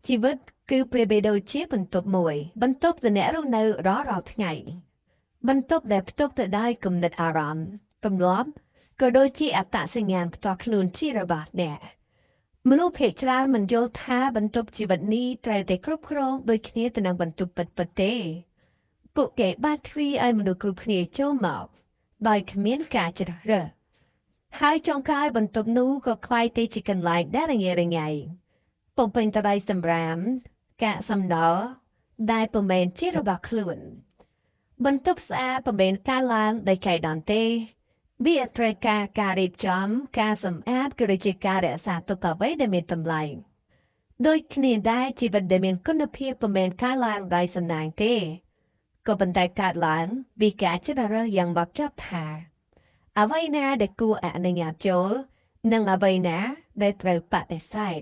ជីវិតគឺប្រៀបបីដូចជាបន្ទប់មួយ បន្ទប់ដែលអ្នករស់នៅរាល់ៗថ្ងៃ បន្ទប់ដែលផ្ទុកទៅដោយគំនិតអារម្មណ៍ទម្លាប់ក៏ដូចជាអត្តសញ្ញាណផ្ទាល់ខ្លួនជារបស់អ្នកមនុស្សភាគច្រើនមិនយល់ថាបន្ទប់ជីវិតនេះត្រូវតែគ្រប់គ្រងដូចគ្នាទៅនឹងបន្ទប់ពិតៗទេពួកគេបើកទ្វារឲ្យមនុស្សគ្រប់គ្នាចូលមកដោយគ្មានការជ្រើសរើសហើយចុងក្រោយបន្ទប់នោះក៏ក្លាយទៅជាកន្លែងដែលរញ៉េរញ៉ៃ បំពេញទៅដោយសម្រាមកាកសំណល់ដែលពុំមែនជារបស់ខ្លួន បន្ទប់ស្អាតពុំមែនកើតឡើងដោយចៃដន្យទេ វាត្រូវការការរៀបចំការសម្អាតក៏ដូចជាការរក្សាទុកអ្វីដែលមានតម្លៃដូចគ្នាដែរជីវិតដែលមានគុណភាពពុំមែនកើតឡើងដោយសំណាងទេក៏ប៉ុន្តែកើតឡើងពីការជ្រើសរើសយ៉ាងបត់ចត់ថាអ្វីណាដែលគួរអនុញ្ញាតចូល និងអ្វីណាដែលត្រូវបដិសេធ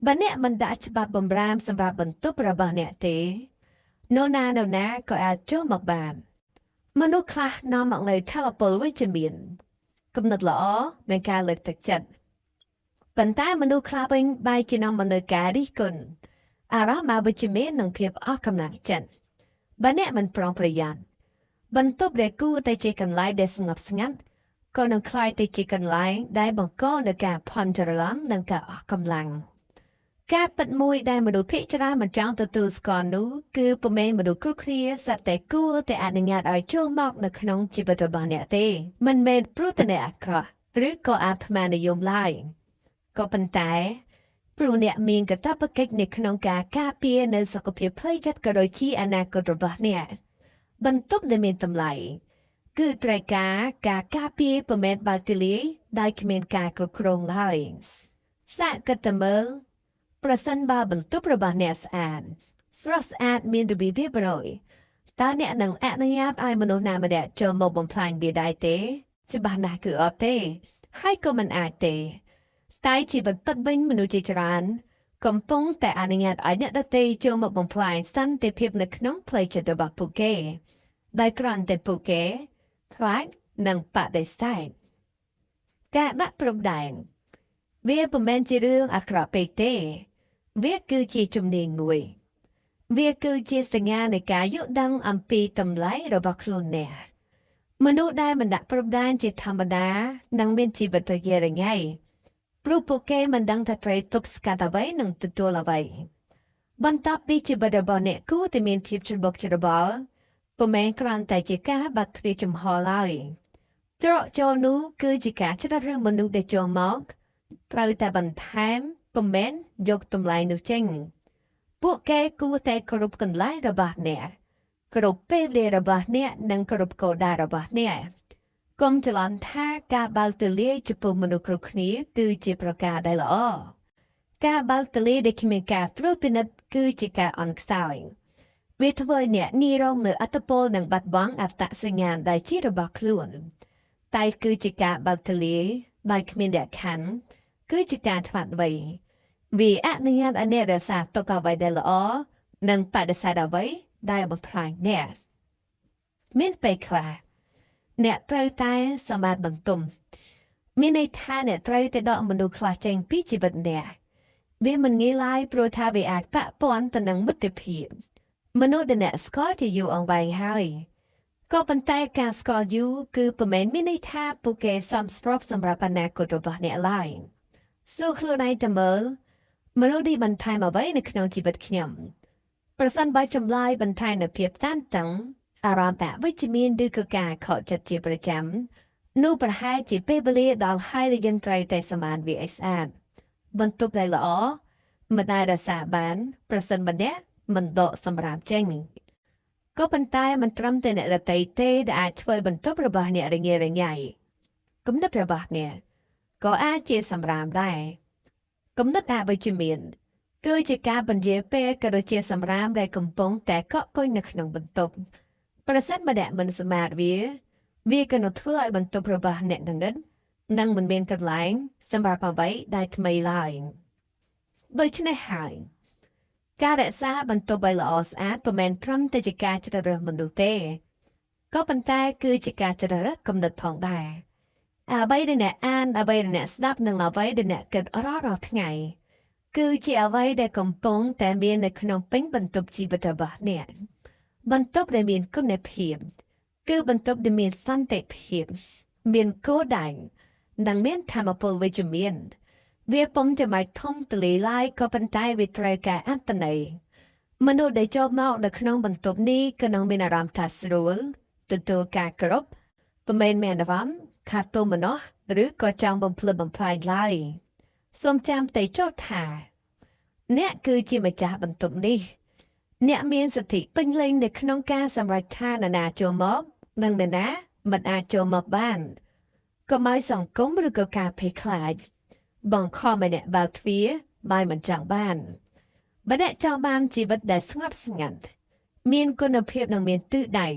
បើអ្នកមិនដាក់ច្បាប់បំរាមសម្រាប់បន្ទប់របស់អ្នកទេនរណានរណាក៏អាចចូលមកបានមនុស្សខ្លះនាំមកនូវថាមពលវិជ្ជមានគំនិតល្អនិងការលើកទឹកចិត្តប៉ុន្តែមនុស្សខ្លះវិញបែរជានាំមកនូវការរិះគន់អារម្មណ៍អវិជ្ជមាននិងភាពអស់កម្លាំងចិត្តបើអ្នកមិនប្រុងប្រយ័ត្នបន្ទប់ដែលគួរតែជាកន្លែងដែលស្ងប់ស្ងាត់ក៏នឹងក្លាយទៅជាកន្លែងដែលបង្កនូវការភ័ន្តច្រឡំនិងការអស់កម្លាំងការពិតមួយដែលមនុស្សភាគច្រើនមិនចង់ទទួលស្គាល់នោះគឺពុំមែនមនុស្សគ្រប់គ្នាសុទ្ធតែគួរតែអនុញ្ញាតឲ្យចូលមកនៅក្នុងជីវិតរបស់អ្នកទេមិនមែនព្រោះតែអ្នកអាក្រក់ឬក៏អាត្មានិយមឡើយក៏ប៉ុន្តែព្រោះអ្នកមានកាតព្វកិច្ចនៅក្នុងការការពារនៅសុខភាពផ្លូវចិត្តក៏ដូចជាអនាគតរបស់អ្នកបន្ទប់ដែលមានតម្លៃគឺត្រូវការការការពារពុំមែនបើកទូលាយដោយគ្មានការគ្រប់គ្រងឡើយសាកគិតទៅមើលប្រសិនបើបន្ទប់របស់អ្នកស្អាតស្រស់ស្អាតមានរបៀបរៀបរយតើអ្នកនឹងអនុញ្ញាតឲ្យមនុស្សណាម្នាក់ចូលមកបំផ្លាញវាដែរទេច្បាស់ណាស់គឺអត់ទេហើយក៏មិនអាចទេតែជីវិតពិតវិញមនុស្សជាច្រើនកំពុងតែអនុញ្ញាតឲ្យអ្នកដទៃចូលមកបំផ្លាញសន្តិភាពនៅក្នុងផ្លូវចិត្តរបស់ពួកគេដោយគ្រាន់តែពួកគេខ្លាចនិងបដិសេធការដាក់ព្រំដែនវាពុំមែនជារឿងអាក្រក់ពេកទេវាគឺជាជំនាញមួយវាគឺជាសញ្ញានៃការយល់ដឹងអំពីតម្លៃរបស់ខ្លួនអ្នកមនុស្សដែលមិនដាក់ព្រំដែនជាធម្មតានឹងមានជីវិតរញ៉េរញ៉ៃព្រោះពួកគេមិនដឹងថាត្រូវទប់ស្កាត់អ្វីនិងទទួលអ្វីបន្ទាប់ពីជីវិតរបស់អ្នកគួរតែមានភាពច្របូកច្របល់ពុំមែនគ្រាន់តែជាការបាត់ទ្វារចំហឡើយច្រកចូលនោះគឺជាការជ្រើសរើសមនុស្សដែលចូលមកត្រូវតែបន្ថែមពុំមែនយកតម្លៃនោះចេញពួកគេគួរតែគោរពកន្លែងរបស់អ្នកគោរពពេលវេលារបស់អ្នកនិងគោរពគោលដៅរបស់អ្នកកុំច្រឡំថាការបើកទូលាយចំពោះមនុស្សគ្រប់គ្នាគឺជាប្រការដែលល្អការបើកទូលាយដែលគ្មានការត្រួតពិនិត្យគឺជាការអន់ខ្សោយវាធ្វើឲ្យអ្នកងាយរងនូវឥទ្ធិពលនិងបាត់បង់អត្តសញ្ញាណដែលជារបស់ខ្លួនតែគឺជាការបើកទូលាយដោយគ្មានលក្ខខណ្ឌគឺជាការឆ្លាតវៃវាអនុញ្ញាតឲ្យអ្នករក្សាទុកអ្វីដែលល្អនិងបដិសេធអ្វីដែលបំផ្លាញអ្នកមានពេលខ្លះអ្នកត្រូវតែសម្អាតបន្ទុំមានន័យថាអ្នកត្រូវតែដកមនុស្សខ្លះចេញពីជីវិតអ្នកវាមិនងាយឡើយព្រោះថាវាអាចប៉ះពាល់ទៅនឹងមិត្តភាពមនុស្សដែលអ្នកស្គាល់ជាយូរអង្វែងហើយក៏ប៉ុន្តែការស្គាល់យូរគឺពុំមែនមានន័យថាពួកគេសមស្របសម្រាប់អនាគតរបស់អ្នកឡើយសួរខ្លួនឯងទៅមើលមនុស្សនេះបន្ថែមអ្វីនៅក្នុងជីវិតខ្ញុំប្រសិនបើចម្លើយបន្ថែមនូវភាពតានតឹងអារម្មណ៍អវិជ្ជមានឬក៏ការខកចិត្តជាប្រចាំនោះប្រហែលជាពេលវេលាដល់ហើយដែលយើងត្រូវតែសម្អាតវាឲ្យស្អាតបន្ទប់ដែលល្អមិនដែលរក្សាបានប្រសិនបើអ្នកមិនដកសម្រាមចេញក៏ប៉ុន្តែមិនត្រឹមតែអ្នកដទៃទេដែលអាចធ្វើបន្ទប់របស់អ្នករញ៉េរញ៉ៃគំនិតរបស់អ្នកក៏អាចជាសម្រាមដែរគំនិតអវិជ្ជមានគឺជាការពន្យាពេលក៏ដូចជាសម្រាមដែលកំពុងតែកក់ពុញនៅក្នុងបន្ទប់ប្រសិនបើអ្នកមិនសម្អាតវាវាក៏នឹងធ្វើឲ្យបន្ទប់របស់អ្នកងងឹតនិងមិនមានកន្លែងសម្រាប់អ្វីដែលថ្មីឡើយដូច្នេះហើយការរក្សាបន្ទប់ឲ្យល្អស្អាតពុំមែនត្រឹមតែជាការជ្រើសរើសមនុស្សទេក៏ប៉ុន្តែគឺជាការជ្រើសរើសគំនិតផងដែរអ្វីដែលអ្នកអានអ្វីដែលអ្នកស្ដាប់និងអ្វីដែលអ្នកគិតរាល់ៗថ្ងៃ គឺជាអ្វីដែលកំពុងតែមាននៅក្នុងពេញបន្ទប់ជីវិតរបស់អ្នកបន្ទប់ដែលមានគុណភាពគឺបន្ទប់ដែលមានសន្តិភាពមានគោលដៅនិងមានធម៌ពលវិជ្ជមានវាពុំចាំបាច់ធំទូលាយឡើយក៏ប៉ុន្តែវាត្រូវការអត្ថន័យមនុស្សដែលចូលមកនៅក្នុងបន្ទប់នេះក៏នឹងមានអារម្មណ៍ថាស្រួលទទួលការគោរពពុំមែនមានអារម្មណ៍ខាតទោមនស្សឬក៏ចង់បំផ្លិចបំផ្លាញឡើយសូមចាំតែចោទថាអ្នកគឺជាម្ចាស់បន្ទប់នេះអ្នកមានសិទ្ធិពេញលេញនៅក្នុងការសម្រេចថានរណាចូលមកនិងនរណាមិនអាចចូលមកបានកុំឲ្យសង្គមឬក៏ការភ័យខ្លាចបង្ខំឲ្យអ្នកបើកទ្វារបើមិនចង់បានបើអ្នកចង់បានជីវិតដែលស្ងប់ស្ងាត់មានគុណភាពនិងមានទិសដៅ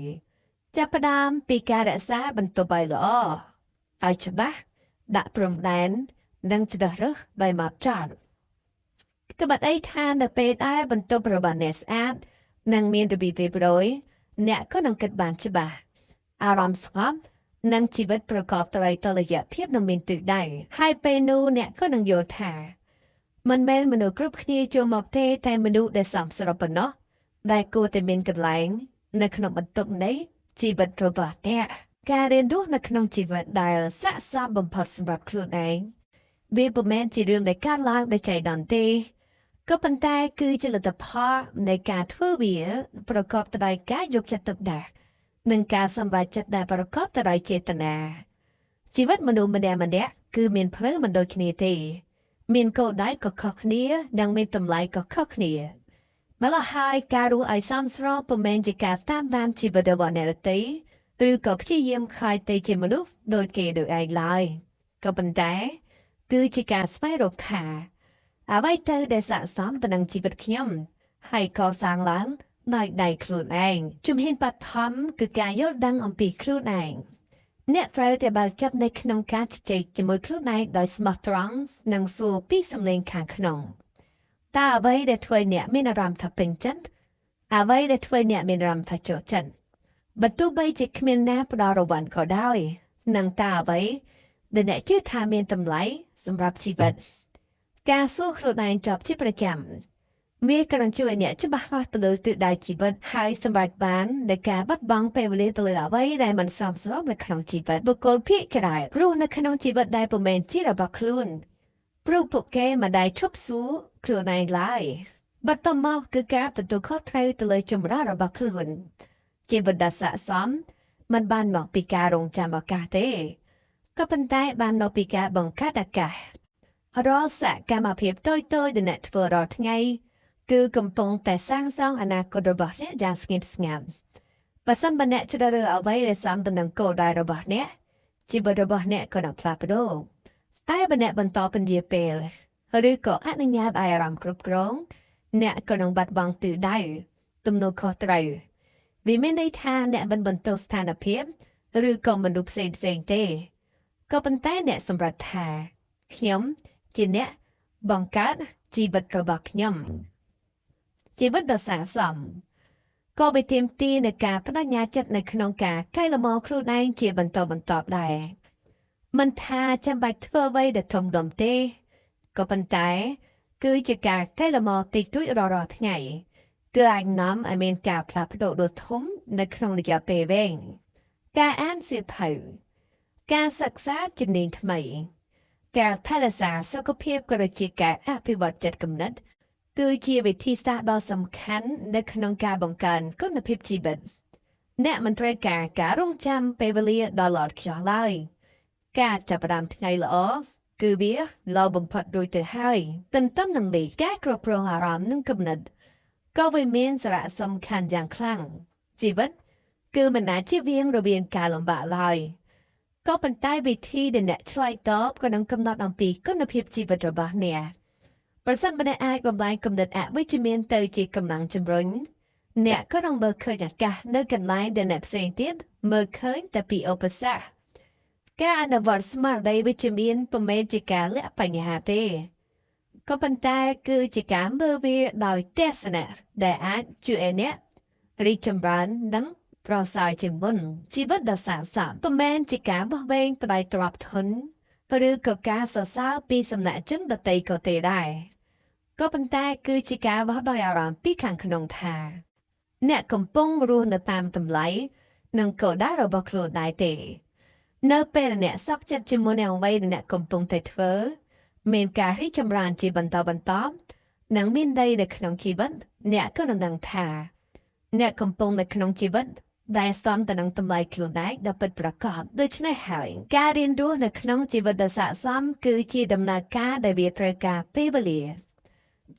ចាប់ផ្ដើមពីការរក្សាបន្ទប់ឲ្យល្អឲ្យច្បាស់ដាក់ព្រំដែននិងជ្រើសរើសឲ្យម៉ត់ចត់ក្បត់អីថានៅពេលដែលបន្ទប់របស់អ្នកស្អាតនិងមានរបៀបរៀបរយអ្នកក៏នឹងគិតបានច្បាស់អារម្មណ៍ស្ងប់និងជីវិតប្រកបដោយតុល្យភាពនិងមានទិសដៅហើយពេលនោះអ្នកក៏នឹងយល់ថាមិនមែនមនុស្សគ្រប់គ្នាចូលមកទេតែមនុស្សដែលសមស្របប៉ុណ្ណោះដែលគួរតែមានកន្លែងនៅក្នុងបន្ទប់នៃជីវិតរបស់អ្នកការរៀនរស់នៅក្នុងជីវិតដែលស័ក្តិសមបំផុតសម្រាប់ខ្លួនឯងវាពុំមែនជារឿងដែលកើតឡើងដោយចៃដន្យទេក៏ប៉ុន្តែគឺជាលទ្ធផលនៃការធ្វើវាប្រកបទៅដោយការយកចិត្តទុកដាក់និងការសម្រេចចិត្តដែលប្រកបទៅដោយចេតនាជីវិតមនុស្សម្នាក់ៗគឺមានផ្លូវមិនដូចគ្នាទេមានគោលដៅក៏ខុសគ្នានិងមានតម្លៃក៏ខុសគ្នាម្ល៉េះហើយការរស់ឲ្យសមស្របពុំមែនជាការតាមដានជីវិតរបស់អ្នកដទៃឬក៏ព្យាយាមក្លាយទៅជាមនុស្សដូចគេដូចឯងឡើយក៏ប៉ុន្តែគឺជាការស្វែងរកថាអ្វីទៅដែលស័ក្តិសមទៅនឹងជីវិតខ្ញុំហើយកសាងឡើងដោយដៃខ្លួនឯងជំហានបឋមគឺការយល់ដឹងអំពីខ្លួនឯងអ្នកត្រូវតែបើកចិត្តនៅក្នុងការជជែកជាមួយខ្លួនឯងដោយស្មោះត្រង់និងសួរពីសំឡេងខាងក្នុងតើអ្វីដែលធ្វើអ្នកមានអារម្មណ៍ថាពេញចិត្តអ្វីដែលធ្វើអ្នកមានអារម្មណ៍ថាចូលចិត្តបើទោះបីជាគ្មានណាផ្ដល់រង្វាន់ក៏ដោយនិងតើអ្វីដែលអ្នកជឿថាមានតម្លៃសម្រាប់ជីវិតការសួរខ្លួនឯងចប់ជាប្រចាំវាក៏នឹងជួយអ្នកច្បាស់លាស់ទៅលើទិសដៅជីវិតហើយសម្រេចបានដោយការបាត់បង់ពេលវេលាទៅលើអ្វីដែលមិនសមស្របនៅក្នុងជីវិតបុគ្គលភាគច្រើនរស់នៅក្នុងជីវិតដែលពុំមែនជារបស់ខ្លួនព្រោះពួកគេមិនដែលឈប់សួរខ្លួនឯងឡើយបន្ទាប់មកគឺការទទួលខុសត្រូវទៅលើចម្រើរបស់ខ្លួនជីវិតដែលស័ក្តិសមមិនបានមកពីការរងចាំឱកាសទេក៏ប៉ុន្តែបានមកពីការបង្កើតឱកាសរាល់សកម្មភាពតូចៗដែលអ្នកធ្វើរាល់ថ្ងៃគឺកំពុងតែសាងសង់អនាគតរបស់អ្នកយ៉ាងស្ងៀមស្ងាត់បើសិនបើអ្នកជ្រើសរើសអ្វីដែលសមទៅនឹងគោលដៅរបស់អ្នកជីវិតរបស់អ្នកក៏នឹងផ្លាស់ប្ដូរតែបើអ្នកបន្តពន្យាពេលឬក៏អនុញ្ញាតឲ្យអារម្មណ៍គ្រប់គ្រងអ្នកក៏នឹងបាត់បង់ទិសដៅទំនួលខុសត្រូវវាមានន័យថាអ្នកមិនបន្ទោសស្ថានភាពឬក៏មនុស្សផ្សេងៗទេក៏ប៉ុន្តែអ្នកសម្រេចថាខ្ញុំជាអ្នកបង្កើតជីវិតរបស់ខ្ញុំជីវិតដ៏ស័ក្តិសមក៏វាទាមទារនូវការប្តេជ្ញាចិត្តនៅក្នុងការកែលម្អខ្លួនឯងជាបន្តបន្ទាប់ដែរមិនថាចាំបាច់ធ្វើអ្វីដែលធំដុំទេក៏ប៉ុន្តែគឺជាការកែលម្អតិចតួចរាល់ៗថ្ងៃគឺអាចនាំឲ្យមានការផ្លាស់ប្ដូរដ៏ធំនៅក្នុងរយៈពេលវែងការអានសៀវភៅការសិក្សាជំនាញថ្មីការថែរក្សាសុខភាពក៏ដូចជាការអភិវឌ្ឍចិត្តគំនិតគឺជាវិធីសាស្ត្រដ៏សំខាន់នៅក្នុងការបង្កើនគុណភាពជីវិតអ្នកមិនត្រូវការការរងចាំពេលវេលាដ៏ល្អឥតខ្ចោះឡើយការចាប់ផ្ដើមថ្ងៃល្អគឺវាល្អបំផុតរួចទៅហើយទន្ទឹមនឹងនេះការគ្រប់គ្រងអារម្មណ៍និងគំនិតក៏វាមានសារៈសំខាន់យ៉ាងខ្លាំងជីវិតគឺមិនអាចជៀសវាងរវាងការលំបាកឡើយក៏ប៉ុន្តែវិធីដែលអ្នកឆ្លើយតបក៏នឹងកំណត់អំពីគុណភាពជីវិតរបស់អ្នកប្រសិនបើអ្នកអាចបំលែងគំនិតអវិជ្ជមានទៅជាកម្លាំងជំរុញអ្នកក៏នឹងមើលឃើញឱកាសនៅកន្លែងដែលអ្នកផ្សេងទៀតមើលឃើញតែពីឧបសគ្គការអនុវត្តស្មារតីវិជ្ជមានពុំមែនជាការលាក់បញ្ហាទេក៏ប៉ុន្តែគឺជាការមើលវាដោយទស្សនៈដែលអាចជួយឲ្យអ្នករីកចម្រើននិងប្រសើរជាងមុនជីវិតដ៏ស័ក្តិសមពុំមែនជាការវាស់វែងផ្នែកទ្រព្យធនឬក៏ការសរសើរពីសំណាក់ជនដទៃក៏ទេដែរ ក៏ប៉ុន្តែគឺជាការវាស់ដោយអារម្មណ៍ពីខាងក្នុងថាអ្នកកំពុងរស់នៅតាមតម្លៃនិងគោលដៅរបស់ខ្លួនដែរទេនៅពេលដែលអ្នកសុខចិត្តជាមួយនឹងអ្វីដែលអ្នកកំពុងតែធ្វើមានការរីកចម្រើនជាបន្តបន្ទាប់និងមានន័យនៅក្នុងជីវិតអ្នកក៏នឹងដឹងថាអ្នកកំពុងនៅក្នុងជីវិតដែលសមទៅនឹងតម្លៃខ្លួនឯងដ៏ពិតប្រាកដដូច្នេះហើយការរៀនរស់នៅក្នុងជីវិតដ៏ស័ក្តិសមគឺជាដំណើរការដែលវាត្រូវការពេលវេលា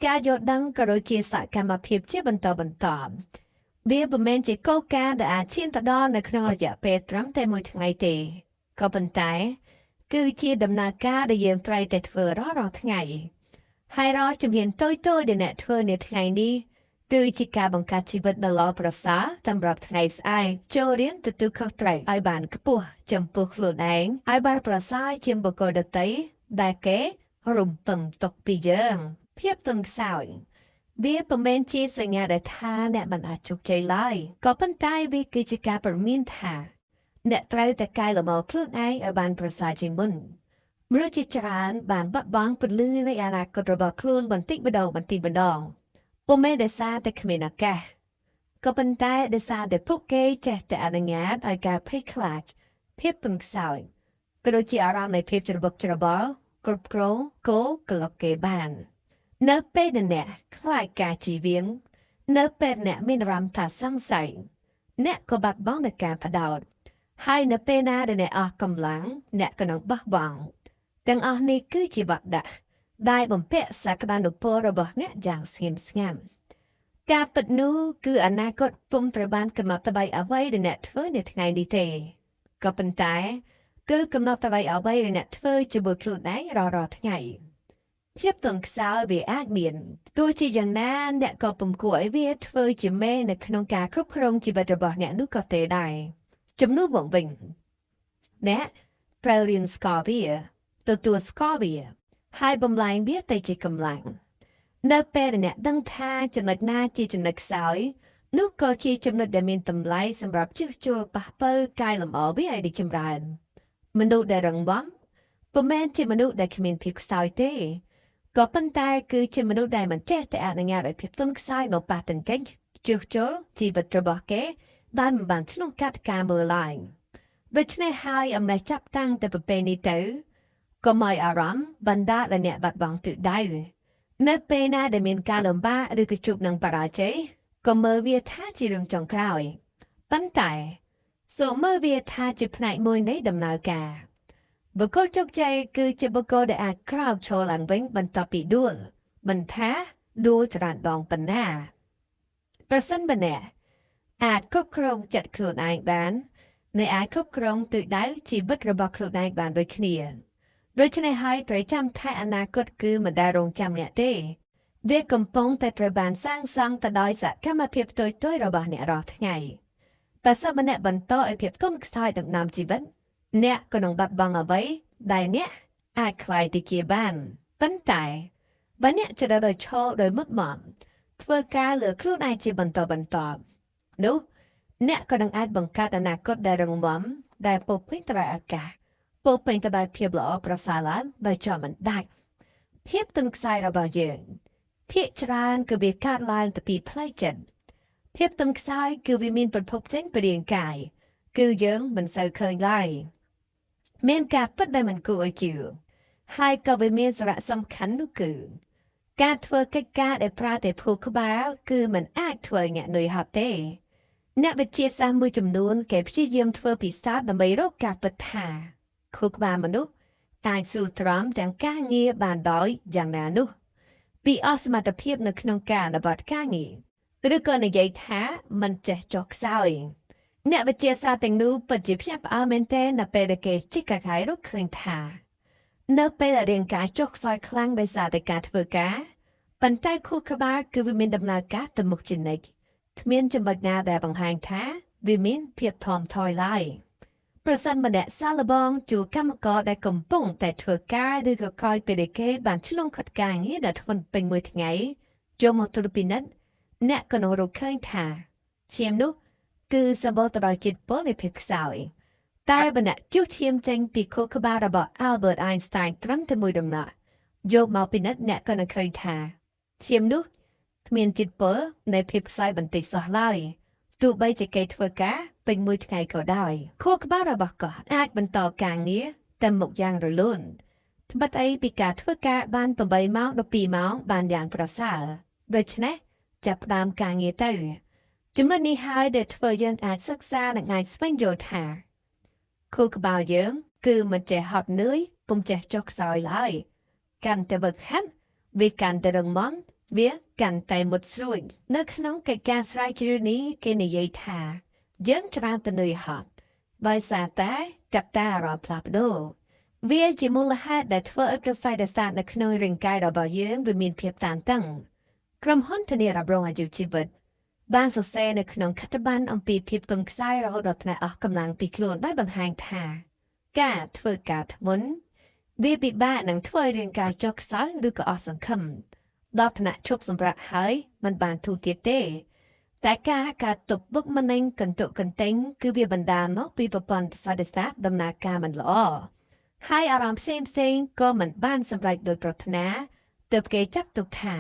ការយល់ដឹងក៏ដូចជាសកម្មភាពជាបន្តបន្ទាប់វាមិនមែនជាគោលការណ៍ដែលអាចឈានទៅដល់នៅក្នុងរយៈពេលត្រឹមតែមួយថ្ងៃទេក៏ប៉ុន្តែគឺជាដំណើរការដែលយើងត្រូវតែធ្វើរាល់ថ្ងៃហើយរាល់ជំហានតូចៗដែលអ្នកធ្វើនៅថ្ងៃនេះគឺជាការបង្កើតជីវិតដ៏ល្អប្រសើរសម្រាប់ថ្ងៃស្អែកចូលរៀនទទួលខុសត្រូវឲ្យបានខ្ពស់ចំពោះខ្លួនឯងឲ្យបានប្រសើរជាងបុគ្គលដទៃដែលគេរំពឹងទុកពីយើងភាពទន់ខ្សោយវាពុំមែនជាសញ្ញាដែលថាអ្នកមិនអាចជោគជ័យឡើយក៏ប៉ុន្តែវាគឺជាការព្រមានថាអ្នកត្រូវតែកែលម្អខ្លួនឯងឲ្យបានប្រសើរជាងមុនមនុស្សជាច្រើនបានបាត់បង់ពន្លឺនៃអនាគតរបស់ខ្លួនបន្តិចម្ដងបន្តិចម្ដងពុំមែនដោយសារតែគ្មានឱកាសក៏ប៉ុន្តែដោយសារតែពួកគេចេះតែអនុញ្ញាតឲ្យការភ័យខ្លាចភាពទន់ខ្សោយក៏ដូចជាអារម្មណ៍នៃភាពច្របូកច្របល់គ្រប់គ្រងគោក្លុកគេបាននៅពេលដែលអ្នកខ្លាចការជៀសវាងនៅពេលអ្នកមានអារម្មណ៍ថាសង្ស័យអ្នកក៏បាត់បង់នូវការផ្ដោតហើយនៅពេលណាដែលអ្នកអស់កម្លាំងអ្នកក៏នឹងបោះបង់ទាំងអស់នេះគឺជាវដ្តៈដែលបំពាក់សក្តានុពលរបស់អ្នកយ៉ាងស្ងៀមស្ងាត់ការពិតនោះគឺអនាគតពុំត្រូវបានកំណត់ត្បៃអ្វីដែលអ្នកធ្វើនៅថ្ងៃនេះទេក៏ប៉ុន្តែគឺកំណត់ត្បៃអ្វីដែលអ្នកធ្វើជាមួយខ្លួនឯងរាល់ថ្ងៃភាពទន់ខ្សោយវាអាចមានទោះជាយ៉ាងណាអ្នកក៏ពុំគួរឲ្យវាធ្វើជាមេនៅក្នុងការគ្រប់គ្រងជីវិតរបស់អ្នកនោះក៏ទេដែរជំនួសមកវិញអ្នកត្រូវរៀនស្គាល់វាទទួលស្គាល់វាហើយបំលែងវាទៅជាកម្លាំងនៅពេលដែលអ្នកដឹងថាចំណុចណាជាចំណុចខ្សោយនោះក៏ជាចំណុចដែលមានតម្លៃសម្រាប់ជួសជុលប៉ះពៅកែលម្អវាឲ្យរីកចម្រើនមនុស្សដែលរឹងមាំពុំមែនជាមនុស្សដែលគ្មានភាពខ្សោយទេក៏ប៉ុន្តែគឺជាមនុស្សដែលមិនចេះតែអនុញ្ញាតឲ្យភាពទន់ខ្សោយមកប៉ះទង្គិចជួសជុលជីវិតរបស់គេដែលមិនបានឆ្លងកាត់ការមើលឡើយដូច្នេះហើយអំណះចាប់តាំងតែប្រពេលនេះទៅកុំឲ្យអារម្មណ៍បណ្ដាលឲ្យអ្នកបាត់បង់ទិសដៅនៅពេលណាដែលមានការលំបាកឬក៏ជួបនឹងបរាជ័យកុំមើលវាថាជារឿងចុងក្រោយប៉ុន្តែសូមមើលវាថាជាផ្នែកមួយនៃដំណើរការបុគ្គលជោគជ័យគឺជាបុគ្គលដែលអាចក្រោកឈរឡើងវិញបន្ទាប់ពីដួលមិនថាដួលច្រើនដងប៉ុណ្ណាប្រសិនបើអ្នកអាចគ្រប់គ្រងចិត្តខ្លួនឯងបានអ្នកអាចគ្រប់គ្រងទិសដៅជីវិតរបស់ខ្លួនឯងបានដូចគ្នាដូច្នេះហើយត្រូវចាំថាអនាគតគឺមិនដែលរងចាំអ្នកទេវាកំពុងតែត្រូវបានសាងសង់ទៅដោយសកម្មភាពតូចៗរបស់អ្នករាល់ថ្ងៃបើសិនបើអ្នកបន្តឲ្យភាពទន់ខ្សោយដឹកនាំជីវិតអ្នកក៏នឹងបាត់បង់អ្វីដែលអ្នកអាចក្លាយទៅជាបានប៉ុន្តែបើអ្នកជ្រើសរើសឈរដោយមុតមមធ្វើការលើខ្លួនឯងជាបន្តបន្ទាប់នោះអ្នកក៏នឹងអាចបង្កើតអនាគតដែលរឹងមាំដែលពោពេញទៅដោយឱកាសពោពេញទៅដោយភាពល្អប្រសើរឡើងដោយចំមិនដាច់ភាពទន់ខ្សោយរបស់យើងភាគច្រើនគឺវាកើតឡើងទៅពីផ្លូវចិត្តភាពទន់ខ្សោយគឺវាមានប្រភពចេញពីរាងកាយគឺយើងមិនសូវឃើញឡើយមានការពិតដែលមិនគួរឲ្យជឿហើយក៏វាមានសារៈសំខាន់នោះគឺការធ្វើកិច្ចការដែលប្រើតែភូក្បាលគឺមិនអាចធ្វើឲ្យអ្នកនឿយហត់ទេអ្នកវិទ្យាសាស្ត្រមួយចំនួនគេព្យាយាមធ្វើពិសោធន៍ដើម្បីរកការពិតថាខួរក្បាលមនុស្សអាចស៊ូទ្រាំទាំងការងារបានដោយយ៉ាងណានោះពីអស់សមត្ថភាពនៅក្នុងការអនុវត្តការងារឬក៏និយាយថាមិនចេះចុះខ្សោយអ្នកវិទ្យាសាស្ត្រទាំងនោះពិតជាភ្ញាក់ផ្អើលមែនទែននៅពេលដែលគេជីកកាយរកឃើញថានៅពេលដែលរាងកាយចុះខ្សោយខ្លាំងដោយសារតែការធ្វើការប៉ុន្តែខួរក្បាលគឺវាមានដំណើរការទៅមុខជានិច្ចគ្មានចំណុចណាដែលបង្ហាញថាវាមានភាពថមថយឡើយប្រសិនបើអ្នកសាឡបងជួកម្មករដែលកំពុងតែធ្វើការឬក៏ក្រោយពេលដែលគេបានឆ្លងកាត់ការងារដែលធ្ងន់ពេញមួយថ្ងៃចូលមកត្រួតពិនិត្យអ្នកក៏នឹងរកឃើញថាឈាមនោះគឺសម្បូរទៅដោយជាតិពុលនៃភាពខ្សោយតែបើអ្នកជួសឈាមចេញពីខួរក្បាលរបស់ Albert Einstein ត្រឹមតែមួយដំណក់យកមកពិនិត្យអ្នកក៏នឹងឃើញថា ឈាមនោះគ្មានជាតិពុលនៃភាពខ្សោយបន្តិចសោះឡើយទោះបីជាគេធ្វើការពេញមួយថ្ងៃក៏ដោយខួរក្បាលរបស់គាត់អាចបន្តការងារទៅមុខយ៉ាងរលូនត្បិតអីពីការធ្វើការបាន8ម៉ោង12ម៉ោងបានយ៉ាងប្រសើរដូច្នេះចាប់ផ្ដើមការងារទៅចំណុចនេះហើយដែលធ្វើយើងអាចសិក្សានិងអាចស្វែងយល់ថាខួរក្បាលយើងគឺមិនចេះហត់នឿយពុំចេះចុះខ្សោយឡើយកាន់តែវឹកហាត់វាកាន់តែរឹងមាំវាកាន់តែមុតស្រួចនៅក្នុងកិច្ចការស្រាវជ្រាវនេះគេនិយាយថាយើងច្រើនតែនឿយហត់ដោយសារតែកត្តាអារម្មណ៍ផ្លាស់ប្ដូរវាជាមូលហេតុដែលធ្វើឲ្យប្រសើរសាស្ត្រនៅក្នុងរាងកាយរបស់យើងវាមានភាពតានតឹងក្រុមហ៊ុនធានារ៉ាប់រងអាយុជីវិតបានសរសេរនៅក្នុងខិត្តប័ណ្ណអំពីភាពទន់ខ្សោយរហូតដល់ថ្នាក់អស់កម្លាំងពីខ្លួនដោយបង្ហាញថាការធ្វើការធ្ងន់វាពិបាកនឹងធ្វើឲ្យរាងកាយចុះខ្សោយឬក៏អស់សង្ឃឹមដល់ថ្នាក់ឈប់សម្រាកហើយមិនបានធូរទៀតទេតែការការទប់បុកម្នេញកន្ទុកកន្ទែងគឺវាបណ្ដាលមកពីប្រព័ន្ធប្រសាទសាស្ត្រដំណើរការមិនល្អហើយអារម្មណ៍ផ្សេងផ្សេងក៏មិនបានសម្រេចដោយប្រាថ្នាទើបគេចាត់ទុកថា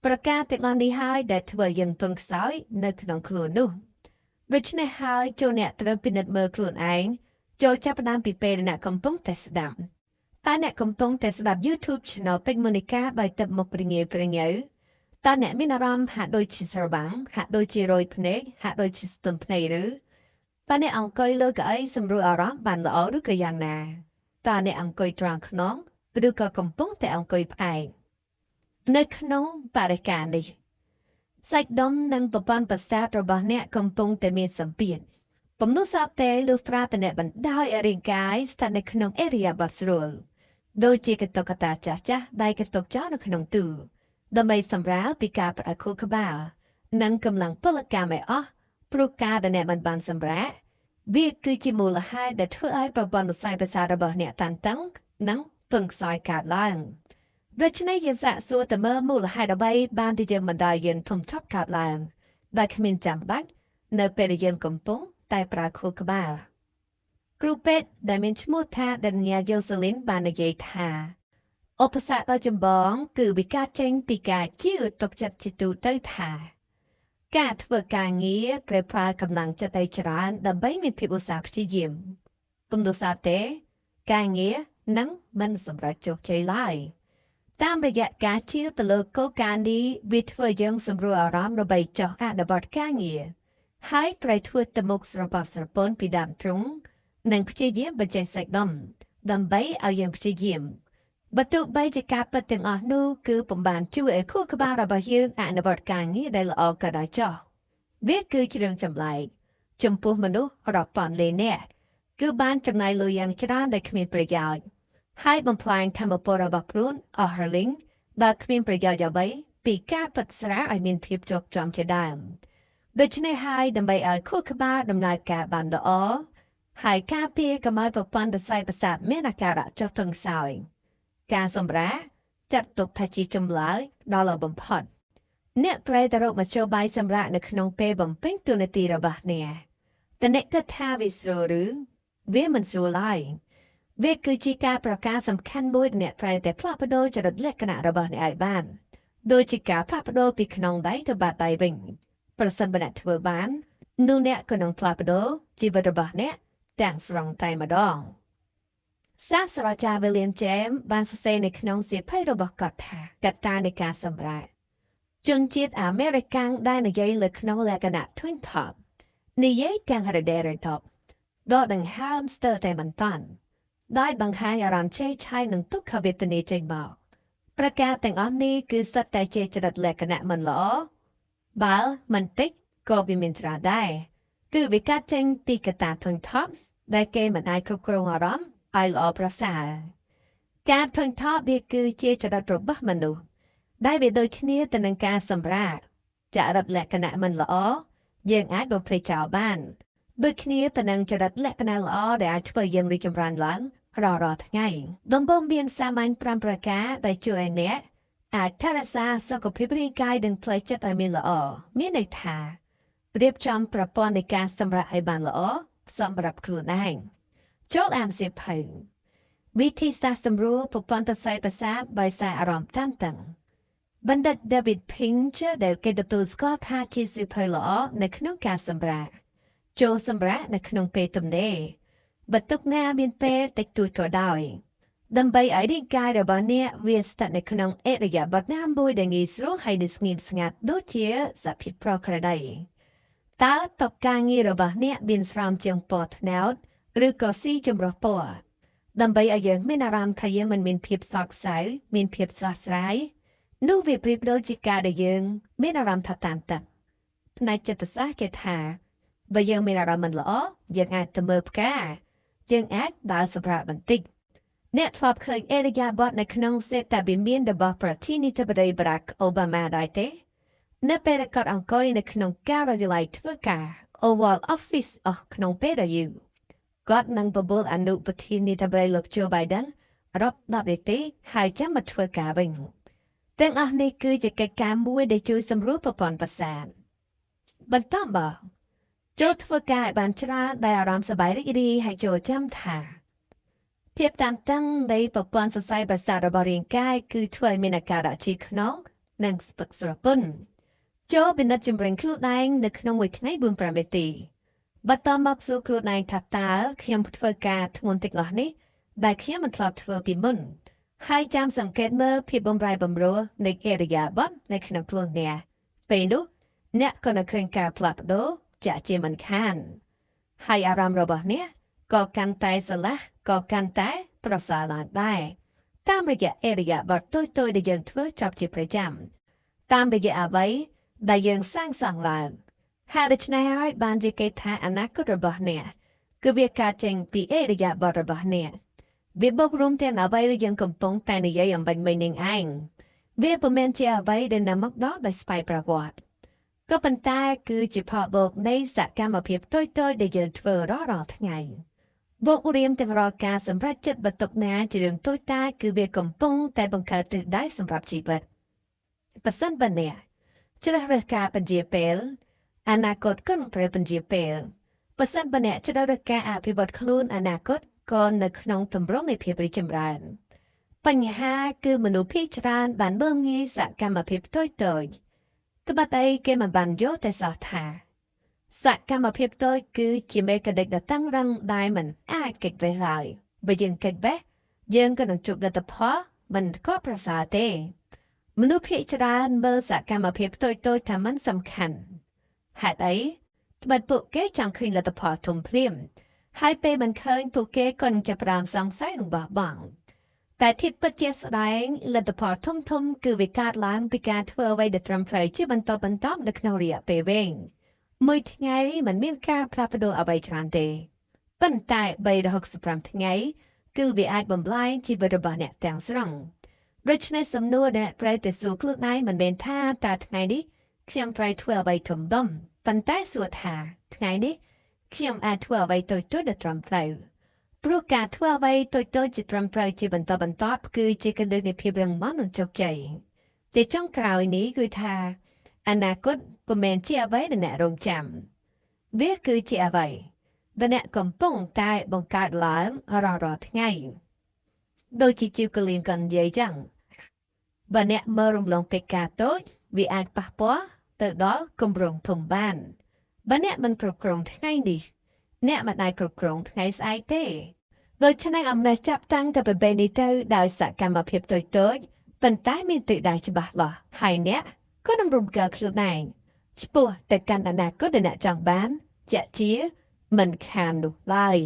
ប្រការទាំងអស់នេះហើយដែលធ្វើយើងទន់ខ្សោយនៅក្នុងខ្លួននោះដូច្នេះហើយចូលអ្នកត្រូវពិនិត្យមើលខ្លួនឯងចូលចាប់ផ្ដើមពីពេលអ្នកកំពុងតែស្ដាប់តើអ្នកកំពុងតែស្ដាប់ YouTube Channel ពេជ្រមូនីកាដោយទឹកមុខព្រងាយព្រងើតើអ្នកមានអារម្មណ៍ហាក់ដូចជាស្របាំងហាក់ដូចជារយភ្នែកហាក់ដូចជាស្ទន់ភ្នែកឬតើអ្នកអង្គុយលើកៅអីសម្រួលអារម្មណ៍បានល្អឬក៏យ៉ាងណាតើអ្នកអង្គុយត្រង់ខ្នងឬក៏កំពុងតែអង្គុយផ្អែកនៅក្នុងបរិការនេះសាច់ដុំនិងប្រព័ន្ធប្រសាទរបស់អ្នកកំពុងតែមានសម្ពាធពំនុសោទេលុះត្រាតែអ្នកបណ្ដោយឲ្យរាងកាយស្ថិតនៅក្នុងឥរិយាបថស្រួលដូចជាកតុកតាចាស់ចាស់ដែលកតុកចោលនៅក្នុងទូដើម្បីសម្រាលពីការផ្អើលខួរក្បាលនិងកម្លាំងពលកម្មឲ្យអស់ព្រោះការដែលអ្នកមិនបានសម្រាកវាគឺជាមូលហេតុដែលធ្វើឲ្យប្រព័ន្ធប្រសាទប្រសាទរបស់អ្នកតានតឹងនិងទន់ខ្សោយកើតឡើងដូច្នេះយើងសាកសួរទៅមើលមូលហេតុអ្វីបានที่យើងមិនដែលយើងធំធាត់កើតឡើងដែលគ្មានចាំបាច់នៅពេលដែលយើងកំពុងតែប្រើខួរក្បាលគ្រូពេទ្យដែលមានឈ្មោះថា Daniel Jocelyn បាននិយាយថាឧបសគ្គដ៏ចម្បងគឺវាកើតចេញពីការជឿទុកចិត្តជាទូទៅថាការធ្វើការងារត្រូវប្រើកម្លាំងចិត្តឲ្យច្រើនដើម្បីមានភាពឧស្សាហ៍ព្យាយាមពុំដូចទេការងារនឹងមិនសម្រេចជោគជ័យឡើយតាមរយៈការជឿទៅលើគោលការណ៍នេះវាធ្វើយើងសម្រួលអារម្មណ៍ដើម្បីចុះអនុវត្តការងារហើយត្រូវធ្វើទៅមុខស្របស្រពន់ពីដើមទ្រង់និងព្យាយាមបញ្ចេញសាច់ដុំដើម្បីឲ្យយើងព្យាយាមបើទោះបីជាការពិតទាំងអស់នោះគឺពុំបានជួយឲ្យខួរក្បាលរបស់យើងអនុវត្តការងារដែលល្អក៏ដោយចុះវាគឺជារឿងចម្លែកចំពោះមនុស្សរាប់ពាន់លាននាក់គឺបានចំណាយលុយយ៉ាងច្រើនដែលគ្មានប្រយោជន៍ហើយបំផ្លាញធម៌ពលរបស់ខ្លួនអស់រលីងដែលគ្មានប្រយោជន៍អ្វីពីការផឹកស្រាឲ្យមានភាពជាប់ជាំជាដើមដូច្នេះហើយដើម្បីឲ្យខួរក្បាលដំណើរការបានល្អហើយការពារកុំឲ្យប្រព័ន្ធសរសៃប្រសាទមានអាការៈចុះទន់ខ្សោយការសម្រាកចាត់ទុកថាជាចម្លើយដ៏ល្អបំផុតអ្នកត្រូវតែរកមធ្យោបាយសម្រាកនៅក្នុងពេលបំពេញតួនាទីរបស់អ្នកតើអ្នកគិតថាវាស្រួលឬវាមិនស្រួលឡើយវាគឺជាការប្រកាសសំខាន់មួយអ្នកត្រូវតែផ្លាស់ប្ដូរចរិតលក្ខណៈរបស់អ្នកឲ្យបានដូចជាការផ្លាស់ប្ដូរពីក្នុងដៃទៅបាតដៃវិញប្រសិនបើអ្នកធ្វើបាននោះអ្នកក៏នឹងផ្លាស់ប្ដូរជីវិតរបស់អ្នកទាំងស្រុងតែម្ដងសាស្ត្រាចារ្យ William James បានសរសេរនៅក្នុងសៀវភៅរបស់គាត់ថាកត្តានៃការសម្រាកជនជាតិអាមេរិកាំងដែលនិយាយលើក្នុងលក្ខណៈ Twin Top និយាយទាំងរដេរតបដកដង្ហើមស្ទើរតែមិនតាន់ដោយបង្ហាញអារម្មណ៍ឆេវឆាយនិងទុក្ខវេទនាចេញមកប្រការទាំងអស់នេះគឺសុទ្ធតែជាចរិតលក្ខណៈមិនល្អបើមិនតិចក៏វាមានច្រើនដែរគឺវាកើតចេញពីកត្តាធុញថប់ដែលគេមិនអាចគ្រប់គ្រងអារម្មណ៍ឲ្យល្អប្រសើរការធុញថប់វាគឺជាចរិតរបស់មនុស្សដែលវាដូចគ្នាទៅនឹងការសម្រាកចរិតលក្ខណៈមិនល្អយើងអាចបំភ្លេចចោលបានដូចគ្នាទៅនឹងចរិតលក្ខណៈល្អដែលអាចធ្វើយើងរីកចម្រើនឡើងរាល់ថ្ងៃដំបូងមានសាមញ្ញ5ប្រការដែលជួយឲ្យអ្នកអាចថែរក្សាសុខភាពរាងកាយនិងផ្លូវចិត្តឲ្យមានល្អមានន័យថារៀបចំប្រព័ន្ធនៃការសម្រាកឲ្យបានល្អសម្រាប់ខ្លួនឯងចូលអានសៀវភៅវិធីសាស្ត្រសម្រួលប្រព័ន្ធសរសៃប្រសាទដោយសារអារម្មណ៍តានតឹង បណ្ឌិត David Pinch ដែលគេទទួលស្គាល់ថាជាសៀវភៅល្អនៅក្នុងការសម្រាកចូលសម្រាកនៅក្នុងពេលទំនេរបើទុកណាមានពេលតិចតួចក៏ដោយដើម្បីឲ្យរាងកាយរបស់អ្នកវាស្ថិតនៅក្នុងឥរិយាបថណាមួយដែលងាយស្រួលហើយនិងស្ងៀមស្ងាត់ដូចជាសភាពប្រក្រតីតើតុការងាររបស់អ្នកមានស្រោមជាងពណ៌ត្នោតឬក៏ស៊ីចម្រុះពណ៌ដើម្បីឲ្យយើងមានអារម្មណ៍ថាយើងមិនមានភាពសោកសៅមានភាពស្រស់ស្រាយនោះវាប្រៀបដូចជាការដែលយើងមានអារម្មណ៍ថាតាមទឹកផ្នែកចិត្តសាស្ត្រគេថាបើយើងមានអារម្មណ៍មិនល្អយើងអាចទៅមើលផ្កាយើងអាចដើរសម្រាកបន្តិចអ្នកធ្លាប់ឃើញឥរិយាបថនៅក្នុងសេតវិមានរបស់ប្រធានាធិបតីបារ៉ាក់អូបាម៉ាដែរទេនៅពេលដែលគាត់អង្គុយនៅក្នុងការិយាល័យធ្វើការ Oval Office អស់ក្នុងពេលដ៏យូរគាត់នឹងបបួលអនុប្រធានាធិបតីលោក Joe Biden រាប់10នាទីហើយចាំមកធ្វើការវិញទាំងអស់នេះគឺជាកិច្ចការមួយដែលជួយសម្រួលប្រព័ន្ធប្រសាទបន្តមកចូលធ្វើការឲ្យបានច្រើនដោយអារម្មណ៍សប្បាយរីករាយហើយចូលចាំថាភាពតានតឹងនៃប្រព័ន្ធសរសៃប្រសាទរបស់រាងកាយគឺធ្វើឲ្យមានអាការៈឈឺខ្នងនិងស្ពឹកស្រពន់ចូលពិនិត្យជំរុញខ្លួនឯងនៅក្នុងមួយថ្ងៃ4-5នាទីបន្តមកសួរខ្លួនឯងថាតើខ្ញុំធ្វើការធ្ងន់ទាំងអស់នេះដែលខ្ញុំមិនធ្លាប់ធ្វើពីមុនហើយចាំសង្កេតមើលភាពបំរែបំរួលនៃឥរិយាបថនៅក្នុងខ្លួនអ្នកពេលនោះអ្នកក៏នឹងឃើញការផ្លាស់ប្ដូរជាក់ជាមិនខានហើយអារម្មណ៍របស់អ្នកក៏កាន់តែស្រឡះក៏កាន់តែប្រសើរឡើងដែរតាមរយៈឥរិយាបថតូចៗដែលយើងធ្វើចប់ជាប្រចាំតាមរយៈអ្វីដែលយើងសាងសង់ឡើងហើយដូច្នេះហើយបានជាគេថាអនាគតរបស់អ្នកគឺវាកើតចេញពីឥរិយាបថរបស់អ្នកវាបូករួមទាំងអ្វីដែលយើងកំពុងតែនិយាយអំបញ្ញមិញនឹងឯងវាពុំមែនជាអ្វីដែលនាំមកដល់ដោយស្វ័យប្រវត្តិក៏ប៉ុន្តែគឺជាផលបូកនៃសកម្មភាពតូចៗដែលយើងធ្វើរាល់ថ្ងៃបូករៀមទាំងរាល់ការសម្រេចចិត្តបន្ទុកណាជារឿងតូចតាចគឺវាកំពុងតែបង្កើតទិសដៅសម្រាប់ជីវិតប្រសិនបើអ្នកជ្រើសរើសការបញ្ជាពេលអនាគតក៏នឹងត្រូវបញ្ជាពេលប្រសិនបើអ្នកជ្រើសរើសការអភិវឌ្ឍខ្លួនអនាគតក៏នៅក្នុងទម្រង់នៃភាពរីកចម្រើនបញ្ហាគឺមនុស្សភាគច្រើនបានមើលងាយសកម្មភាពតូចៗត្បិតអីគេមិនបានយល់តែសោះថាសកម្មភាពតូចគឺជាមេកានិកដ៏តឹងរ៉ឹងដែលមិនអាចគេចវេះឡើយបើយើងគេចវេះយើងក៏នឹងជួបលទ្ធផលមិនក៏ប្រសើរទេមនុស្សភាគច្រើនមើលសកម្មភាពតូចៗថាមិនសំខាន់ហេតុអីត្បិតពួកគេចង់ឃើញលទ្ធផលធំភ្លាមហើយពេលមិនឃើញពួកគេក៏នឹងចាប់ផ្ដើមសង្ស័យនិងបោះបង់តែធាតុពិតជាស្ដែងលទ្ធផលធំៗគឺវាកើតឡើងពីការធ្វើអ្វីដែលត្រឹមត្រូវជាបន្តបន្ទាប់នៅក្នុងរយៈពេលវែងមួយថ្ងៃមិនមានការផ្លាស់ប្ដូរអ្វីច្រើនទេប៉ុន្តែ365ថ្ងៃគឺវាអាចបំលែងជីវិតរបស់អ្នកទាំងស្រុងដូច្នេះសំណួរដែលត្រូវតែសួរខ្លួនឯងមិនមែនថាតើថ្ងៃនេះខ្ញុំត្រូវធ្វើអ្វីធំដុំប៉ុន្តែសួរថាថ្ងៃនេះខ្ញុំអាចធ្វើអ្វីតូចៗដែលត្រឹមត្រូវព្រោះការធ្វើអ្វីតូចៗជាត្រឹមត្រូវជាបន្តបន្ទាប់គឺជាគន្លឹះនៃភាពរឹងមាំនិងជោគជ័យទីចុងក្រោយនេះគឺថាអនាគតពុំមែនជាអ្វីដែលអ្នករងចាំវាគឺជាអ្វីដែលអ្នកកំពុងតែបង្កើតឡើងរាល់ថ្ងៃដូចជាជីវកលៀងក៏និយាយចឹងបើអ្នកមើលរំលងកិច្ចការតូចវាអាចប៉ះពាល់ទៅដល់គម្រោងធំបានបើអ្នកមិនគ្រប់គ្រងថ្ងៃនេះអ្នកមិនអាចគ្រប់គ្រងថ្ងៃស្អែកទេដូច្នេះអំណេះចាប់តាំងតែពីពេលនេះទៅដោយសកម្មភាពតូចៗប៉ុន្តែមានទិសដៅច្បាស់លាស់ហើយអ្នកក៏នឹងរំកិលខ្លួនឯងឆ្ពោះទៅកាន់អនាគតដែលអ្នកចង់បានជាក់ជាមិនខាននោះឡើយ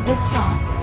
The